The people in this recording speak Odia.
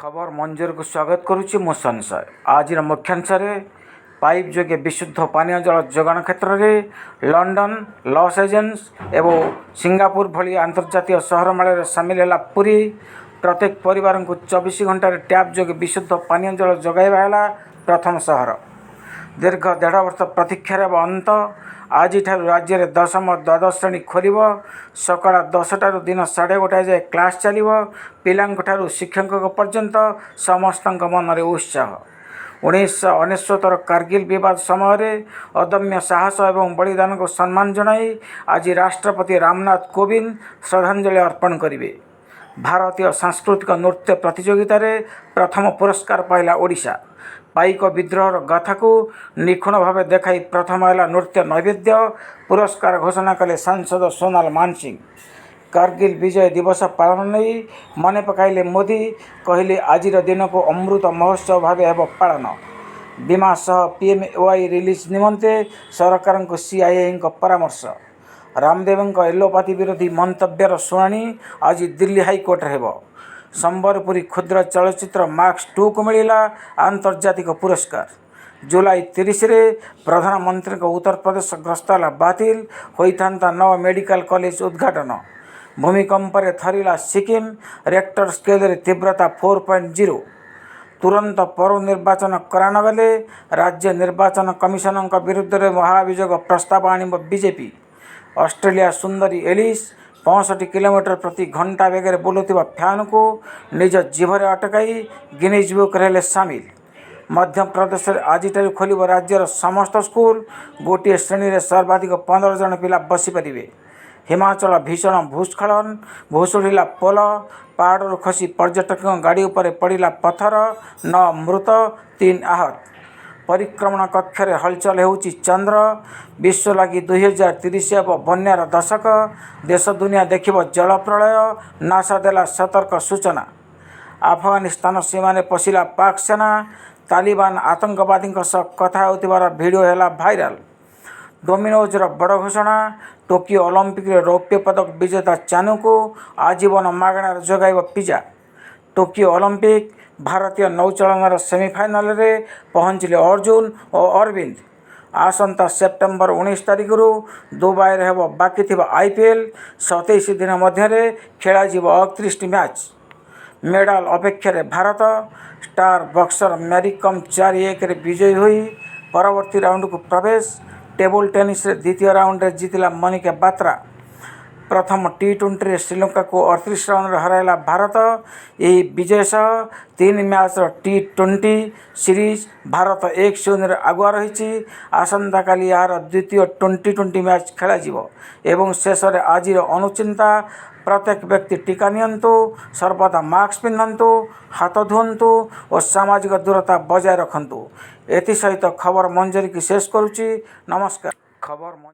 ଖବର ମଞ୍ଜରୀକୁ ସ୍ୱାଗତ କରୁଛି ମୁଁ ସଂଶୟ। ଆଜିର ମୁଖ୍ୟାଂଶରେ ପାଇପ୍ ଯୋଗେ ବିଶୁଦ୍ଧ ପାନୀୟ ଜଳ ଯୋଗାଣ କ୍ଷେତ୍ରରେ ଲଣ୍ଡନ, ଲସ୍ ଏଞ୍ଜେଲସ୍ ଏବଂ ସିଙ୍ଗାପୁର ଭଳି ଆନ୍ତର୍ଜାତୀୟ ସହରମାଳାରେ ସାମିଲ ହେଲା ପୁରୀ। ପ୍ରତ୍ୟେକ ପରିବାରଙ୍କୁ 24 ଘଣ୍ଟାରେ ଟ୍ୟାପ୍ ଯୋଗେ ବିଶୁଦ୍ଧ ପାନୀୟ ଜଳ ଯୋଗାଇବା ହେଲା ପ୍ରଥମ ସହର। ଦୀର୍ଘ ଦେଢ଼ ବର୍ଷ ପ୍ରତୀକ୍ଷାର ହେବ ଅନ୍ତ। ଆଜିଠାରୁ ରାଜ୍ୟରେ ଦଶମ, ଦ୍ୱାଦଶ ଶ୍ରେଣୀ ଖୋଲିବ। ସକାଳ 10ଟାରୁ ଦିନ 1:30 ଯାଏ କ୍ଲାସ୍ ଚାଲିବ। ପିଲାଙ୍କଠାରୁ ଶିକ୍ଷକଙ୍କ ପର୍ଯ୍ୟନ୍ତ ସମସ୍ତଙ୍କ ମନରେ ଉତ୍ସାହ। 1999ର କାର୍ଗିଲ ବିବାଦ ସମୟରେ ଅଦମ୍ୟ ସାହସ ଏବଂ ବଳିଦାନକୁ ସମ୍ମାନ ଜଣାଇ ଆଜି ରାଷ୍ଟ୍ରପତି ରାମନାଥ କୋବିନ୍ଦ ଶ୍ରଦ୍ଧାଞ୍ଜଳି ଅର୍ପଣ କରିବେ। ଭାରତୀୟ ସାଂସ୍କୃତିକ ନୃତ୍ୟ ପ୍ରତିଯୋଗିତାରେ ପ୍ରଥମ ପୁରସ୍କାର ପାଇଲା ଓଡ଼ିଶା। ପାଇକ ବିଦ୍ରୋହର ଗାଥାକୁ ନିଖୁଣ ଭାବେ ଦେଖାଇ ପ୍ରଥମ ହେଲା ନୃତ୍ୟ ନୈବେଦ୍ୟ। ପୁରସ୍କାର ଘୋଷଣା କଲେ ସାଂସଦ ସୋନାଲ ମାନସିଂ। କାର୍ଗିଲ ବିଜୟ ଦିବସ ପାଳନ ନେଇ ମନେ ପକାଇଲେ ମୋଦି, କହିଲେ, ଆଜିର ଦିନକୁ ଅମୃତ ମହୋତ୍ସବ ଭାବେ ହେବ ପାଳନ। ବୀମା ସହ ପିଏମ୍ଏୱାଇ ରିଲିଜ୍ ନିମନ୍ତେ ସରକାରଙ୍କୁ ସିଆଇଆଇଙ୍କ ପରାମର୍ଶ। ରାମଦେବଙ୍କ ଏଲୋପାଥି ବିରୋଧୀ ମନ୍ତବ୍ୟର ଶୁଣାଣି ଆଜି ଦିଲ୍ଲୀ ହାଇକୋର୍ଟରେ ହେବ। ସମ୍ବଲପୁରୀ କ୍ଷୁଦ୍ର ଚଳଚ୍ଚିତ୍ର ମାସ୍କ 2କୁ ମିଳିଲା ଆନ୍ତର୍ଜାତିକ ପୁରସ୍କାର। ଜୁଲାଇ 30ରେ ପ୍ରଧାନମନ୍ତ୍ରୀଙ୍କ ଉତ୍ତରପ୍ରଦେଶ ଗସ୍ତ ହେଲା ବାତିଲ, ହୋଇଥାନ୍ତା ନଅ ମେଡିକାଲ କଲେଜ ଉଦ୍ଘାଟନ। ଭୂମିକମ୍ପରେ ଥରିଲା ସିକିମ୍, ରେକ୍ଟର ସ୍କେଲରେ ତୀବ୍ରତା 4.0। ତୁରନ୍ତ ପୌର ନିର୍ବାଚନ କରାନଗଲେ ରାଜ୍ୟ ନିର୍ବାଚନ କମିଶନଙ୍କ ବିରୁଦ୍ଧରେ ମହାଭିଯୋଗ ପ୍ରସ୍ତାବ ଆଣିବ ବିଜେପି। ଅଷ୍ଟ୍ରେଲିଆ ସୁନ୍ଦରୀ ଏଲିସ୍ 65 କିଲୋମିଟର ପ୍ରତି ଘଣ୍ଟା ବେଗରେ ବୁଲୁଥିବା ଫ୍ୟାନ୍କୁ ନିଜ ଜିଭରେ ଅଟକାଇ ଗିନିଜ୍ ବୁକ୍ରେ ହେଲେ ସାମିଲ। ମଧ୍ୟପ୍ରଦେଶରେ ଆଜିଠାରୁ ଖୋଲିବ ରାଜ୍ୟର ସମସ୍ତ ସ୍କୁଲ। ଗୋଟିଏ ଶ୍ରେଣୀରେ ସର୍ବାଧିକ 15 ଜଣ ପିଲା ବସିପାରିବେ। ହିମାଚଳ ଭୀଷଣ ଭୂସ୍ଖଳନ, ଭୁଶୁଡ଼ିଲା ପୋଲ। ପାହାଡ଼ରୁ ଖସି ପର୍ଯ୍ୟଟକଙ୍କ ଗାଡ଼ି ଉପରେ ପଡ଼ିଲା ପଥର, ନଅ ମୃତ, ତିନି ଆହତ। ପରିକ୍ରମଣ କକ୍ଷରେ ହଲଚଲ ହେଉଛି ଚନ୍ଦ୍ର। ବିଶ୍ୱ ଲାଗି 2030 ହେବ ବନ୍ୟାର ଦଶକ, ଦେଶ ଦୁନିଆ ଦେଖିବ ଜଳପ୍ରଳୟ, ନାସା ଦେଲା ସତର୍କ ସୂଚନା। ଆଫଗାନିସ୍ତାନ ସୀମାରେ ପଶିଲା ପାକ୍ ସେନା। ତାଲିବାନ ଆତଙ୍କବାଦୀଙ୍କ ସହ କଥା ହେଉଥିବାର ଭିଡିଓ ହେଲା ଭାଇରାଲ। ଡୋମିନୋଜର ବଡ଼ ଘୋଷଣା, ଟୋକିଓ ଅଲିମ୍ପିକରେ ରୌପ୍ୟ ପଦକ ବିଜେତା ଚାନୁଙ୍କୁ ଆଜୀବନ ମାଗଣାରେ ଯୋଗାଇବ ପିଜା। ଟୋକିଓ ଅଲିମ୍ପିକ, ଭାରତୀୟ ନୌଚାଳନାର ସେମିଫାଇନାଲରେ ପହଞ୍ଚିଲେ ଅର୍ଜୁନ ଓ ଅରବିନ୍ଦ। ଆସନ୍ତା ସେପ୍ଟେମ୍ବର 19 ତାରିଖରୁ ଦୁବାଇରେ ହେବ ବାକି ଥିବା ଆଇପିଏଲ୍। 27 ଦିନ ମଧ୍ୟରେ ଖେଳାଯିବ 29ଟି ମ୍ୟାଚ୍। ମେଡାଲ ଅପେକ୍ଷାରେ ଭାରତ। ଷ୍ଟାର ବକ୍ସର ମ୍ୟାରି କମ୍ 4-1ରେ ବିଜୟୀ ହୋଇ ପରବର୍ତ୍ତୀ ରାଉଣ୍ଡକୁ ପ୍ରବେଶ। ଟେବୁଲ ଟେନିସରେ ଦ୍ୱିତୀୟ ରାଉଣ୍ଡରେ ଜିତିଲା ମନିକା ବାତ୍ରା। ପ୍ରଥମ ଟି-20ରେ ଶ୍ରୀଲଙ୍କାକୁ 38 ରନରେ ହରାଇଲା ଭାରତ। ଏହି ବିଜୟ ସହ ତିନି ମ୍ୟାଚ୍ର ଟି-20 ସିରିଜ୍ ଭାରତ 1-0ରେ ଆଗୁଆ ରହିଛି। ଆସନ୍ତାକାଲି ଏହାର ଦ୍ୱିତୀୟ ଟ୍ୱେଣ୍ଟି-20 ମ୍ୟାଚ୍ ଖେଳାଯିବ। ଏବଂ ଶେଷରେ ଆଜିର ଅନୁଚିନ୍ତା, ପ୍ରତ୍ୟେକ ବ୍ୟକ୍ତି ଟିକା ନିଅନ୍ତୁ, ସର୍ବଦା ମାସ୍କ ପିନ୍ଧନ୍ତୁ, ହାତ ଧୁଅନ୍ତୁ ଓ ସାମାଜିକ ଦୂରତା ବଜାୟ ରଖନ୍ତୁ। ଏଥିସହିତ ଖବର ମଞ୍ଜରୀକୁ ଶେଷ କରୁଛି। ନମସ୍କାର। ଖବର